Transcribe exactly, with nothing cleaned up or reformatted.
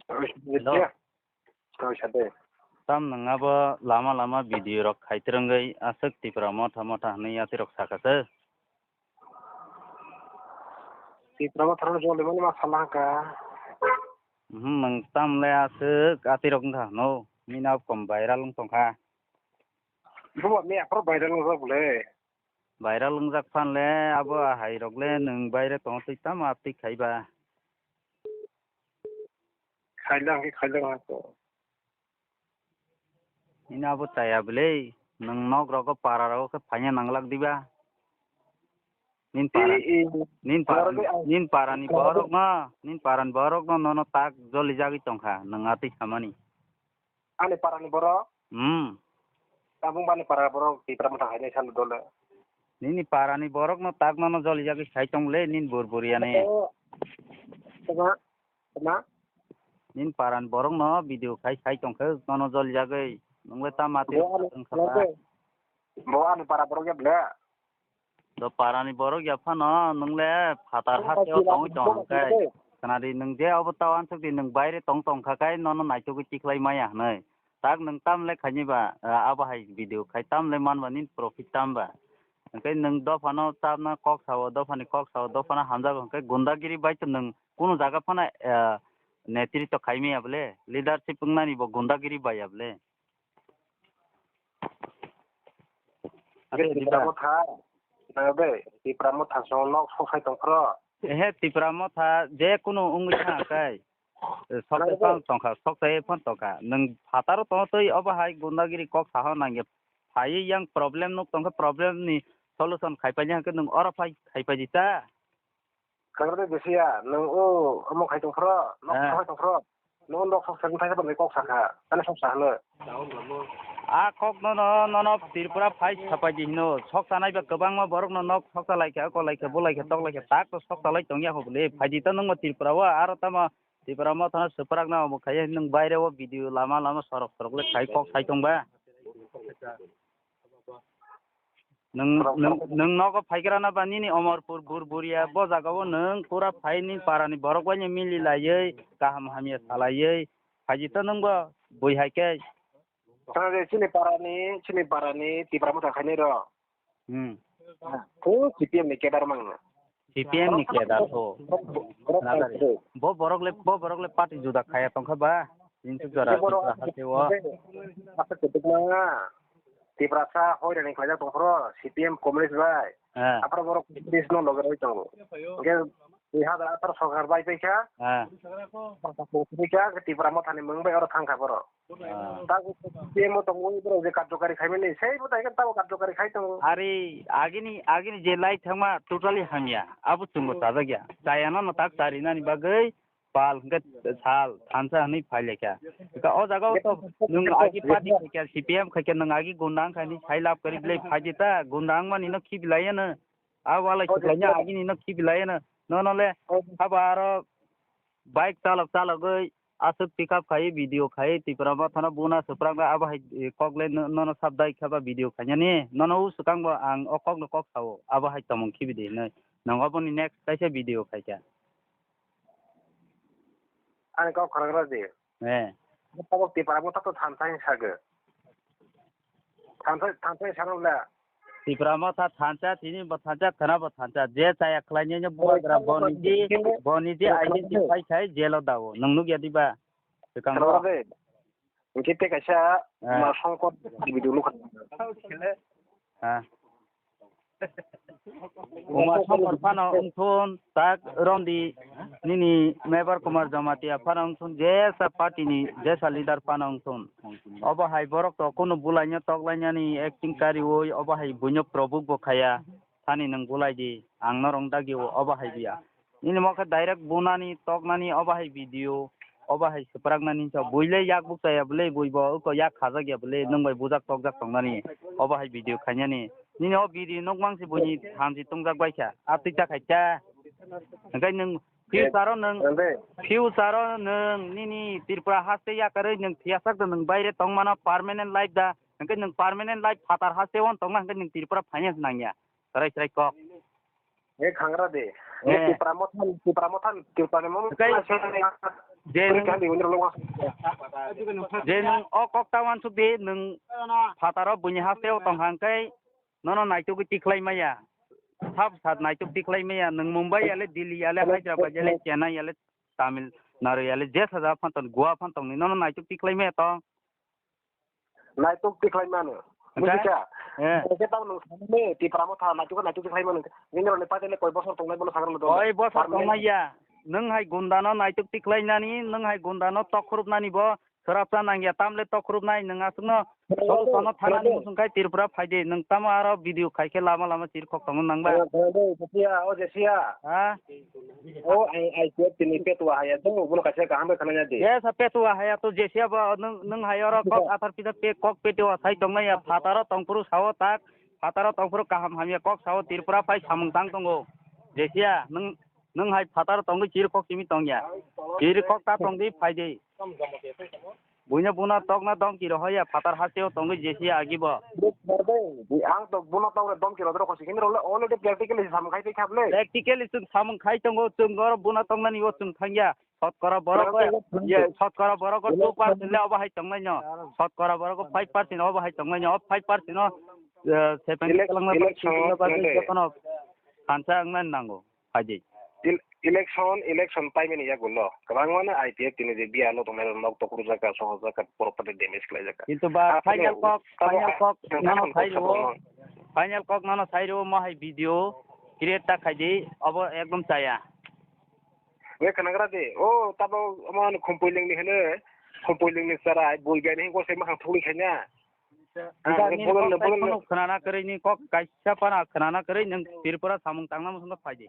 Hello. Tam nwng abo lama lama video rok khai twrwngwi aswk Tipra motha motha hwnwi yatirok sakha se. Tipra motha rok joli mani ma sala ka. Mhm, nwng tam le aswk atirok wngkha hwno. Nini abo kom viral wng tongkha. Bo me apro viral wng bole. Viral wngjak phan le abo ahai rok le nwng baire tong twi tamo aptwi khai ba. Khailak khe khailak ha to. Nini abo chaya bwle, nwng nok rogo para rogo khe phaina nanglak diba. Nin para, nin para, nin parani borok no, nin parani borok no nono tak joli jagwi tongkha, nwng atwi samani. Ani parani borok? Hmm. Tabung bani para borok Tipra motha hainai salo dole. Nini parani borok no tak nono joli jagwi sai tong le, nin bur buriani. Tama, tama. Nin parani borok no video khai sai tongkhe nono joli jagwi. Nwng le tama twi wngkha. Bo ani para borok ya bwle. Do parani borok ya phano nwng le phatar hasteo tongwi tong hwnkhe. Khwnadi nwng je obo tao ansuk di nwng baire tong tong kha kai nono naitugwi tikhlai maya hwnwi. Tak nwng tam le khaini ba, abo hai video khai tam le man ba nini profit tam ba. Hwnkhe nwng dophano tabna kok sao, dophani kok sao, dophano hamjago hwnkhe gundagiri bai to nwng kunu jaga phano, netritw khai maya bwle, leadership wngnani bo gundagiri bai ya bwle. Ake Tipra motha, na be, Tipra motha song nok sok sai tong phro. Ehe, Tipra motha je kunu wngwi tha kai. Sok sai phano tong kha, sok sai phano tong kha. Nwng phataro tong twi obo hai gundagiri kok saho nangya. Phai yang problem nuk tong kha, problem ni solution khai pai hwnkhe nwng oro phai khai pai di ta. Khwrwngde bisiya, nwng o omo khai tong phro, nok sok khai tong phro. Nwng nok sok sakni thaisa bwlai kok sakha, ani sok sa hwno. A kok no, no, nono Tripura phai sapai di hino, sok sanai ba kwbangma borok no nok sok salai kha, kolai kha, bolai kha, toklai kha, tak to sok salai tong ya ho bwle. Phai di to nwng bo Tripura o, aro tamo Tripura motha no swprak na omo khai nwng baire o video lama lama sorok sorok le khai kok sai tong ba. Nwng, nwng, nwng nogo phaigrana ba nini Omorpur bur buria, bo jagao nwng pura phai ni parani borok bai ni mili laiwi kaham hamya salaiwi phaidi to nwng bo bui hai khe. Tang je chini parani, chini parani Tipra motha khainai rok. Hmm. Ko C P M ni kedar mangna. C P M ni kedar ho. Bo borok le, bo borok le party juda khaya tongkha ba? Insuk jora Tipra hasteo. Asa kutuk manga. Tiprasa hoirani khlaijak tongphro, C P M communist bai. Aphro borok communist no loge roi tongo. Hingke dui hazar atharo sorkar bai paikha. Paikha, Tipra mothani mung bai oro thangkha borok. Tago C P M o tongo, borok je karjokari khaimani, sei bo taikhe tabo karjokari khai tongo. Ari agini, agini je lai thangma totally hamya, abo chwngbo chajakya. Chayano no tak charinani bagwi pal hwnkhe sal thansa hwnwi phai laikha. Hwnkhe o jaga o to nwng agi party khaikha, C P M khaikha, nwng agi gunda wngkha hinwi sai lab kwrwi belai phaidi ta, gunda wngmani no khibi laiya no. A walai khibi laiya, agini no khibi laiya no. Nono le habo aro bike chalok chalogwi aswk pick up khai video khai Tipra mothano buna swprak abo hai kok le nono sab dai kha ba video khainani. Nono o swkang bo ang o kok no kok sao, abo hai tongmung khibi di hinwi. Nwng oboni next kaisa video khaikha. Ani kok khorang rw di. Eh. Tabok Tipra motha to thansa hin sago. Thansa, thansa hin sano le. Tipra motha thansa, tini bo thansa, khwna bo thansa. Je chaya khlainai no bubagra boni di, boni di identify khai jail o dao. Nwng nukya diba? Swkang bo. Hingke tei kaisa ma songkot video nukha. Ha. Uma songkot phano wngthun, tak Rondi nini Mebar Kumar Jamatia phano wngthun, jesa party ni jesa leader phano wngthun. Obo hai borok to kunu bulaino toklainani acting kariui, obo hai buino probuk bo khaya. Thani nwng bulai di, ang norok dagi o, obo hai biya. Nini mo khe direct bunani, toknani, obo hai video, obo hai swpraknani hinsa. Bui le yak buk chaya bwle, bui bo wko yak khajak ya bwle, nwng bai bujak tokjak tongnani, obo hai video khainani. Nini o video nukmang se buini thansi tongjak bai kha, a twi ta khai ta. Hwnkhe nwng future o nwng, future o nwng nini Tripura haste yakarwi nwng phiyasak da nwng baire tongmano permanent life da, hwnkhe nwng permanent life phatar haste o tongma hwnkhe nwng Tripura finance nangya. Chwrai chwrai kok. E khangra de. Eh. Tipra mothan, Tipra mothan, Tipra ni mothan. Kai- je nwng- je nwng o kok ta wansuk di, nwng phataro buini haste o tong hang kai nono naituk tikhlai maya. Sab sat naituk tikhlai maya. Nwng Mumbai yale, Delhi yale, Hyderabad yale, Chennai yale, Tamil Nadu yale, je saja phan tong, Goa phan tong ni nono naituk tikhlai maya tong. Naituk tikhlai mano. Oke. Bujikha? Eh. Oke, tamo nwng sanani, Tipra motha naituk, naituk tikhlai mano. Nini roni pate le koi bosor tongnai bono sagra lo dong. Koi bosor tongnai ya. Nwng hai gundano naituk tikhlai nani, nwng hai gundano tok khurupnani bo. Swrapsa nangya, tamle tok khurupnai nwng aswkno solution-o thanani musung khai Tripura phaidi, nwng tamo aro video khaikhe lama lama chirkhok tongno nangba. O, o, o, Jesia, o, Jesia. Ha? O, ang, I P F T ni petwa haya do, bono kaisa kaham bai khananya di. Yes, petwa haya to Jesia bo, nwng, nwng hai oro kok athar pisa pe, kok petwa sai tongnai ya, phataro tongphuru sao tak, phataro tongphuru kaham hamya kok sao Tripura phai samung tang tongo. Jesia, nwng, nwng hai phataro tongwi chirkhok simi tongya. Chirkhok ta tongdi phaidi. Buino buna tokna domki rohoya, phatar hasteo tongwi Jesia agibo. Ang to buna tokre domki rodro khosi kini role already practically samung khai tei khable. Practically chwng samung khai tongo, chwng oro buna toknani o chwng thangya. Sotkora borok, ye, sotkora borok two percent le obo hai tongnai no. Sotkora borok five percent obo hai tongnai no. O five percent no, eh, seventy elec-, kalangma election, jotono thansa wngna nango. Phaidi. Il-, election, election paimani yagulo kwbangmano I P F T ni je bialo tongnai rok nok tokrujak ka, sohorjak ka, property damage khlaijak ka. Kintu ba final kok, final kok nono sai rwo, final kok nono sai rwo, mo hai video create ta khaidi, obo ekdom chaya. We khwnagra de, o tabo omo Khumpui Lengni hene, Khumpui Lengni chara, bui gaini hingko se makhang thugui khaina. Ang bolon no, bolon no. Khwnana kwrwi ni kok kaisa phano khwnana kwrwi, nwng Tripura samung tangna muchungno phaidi.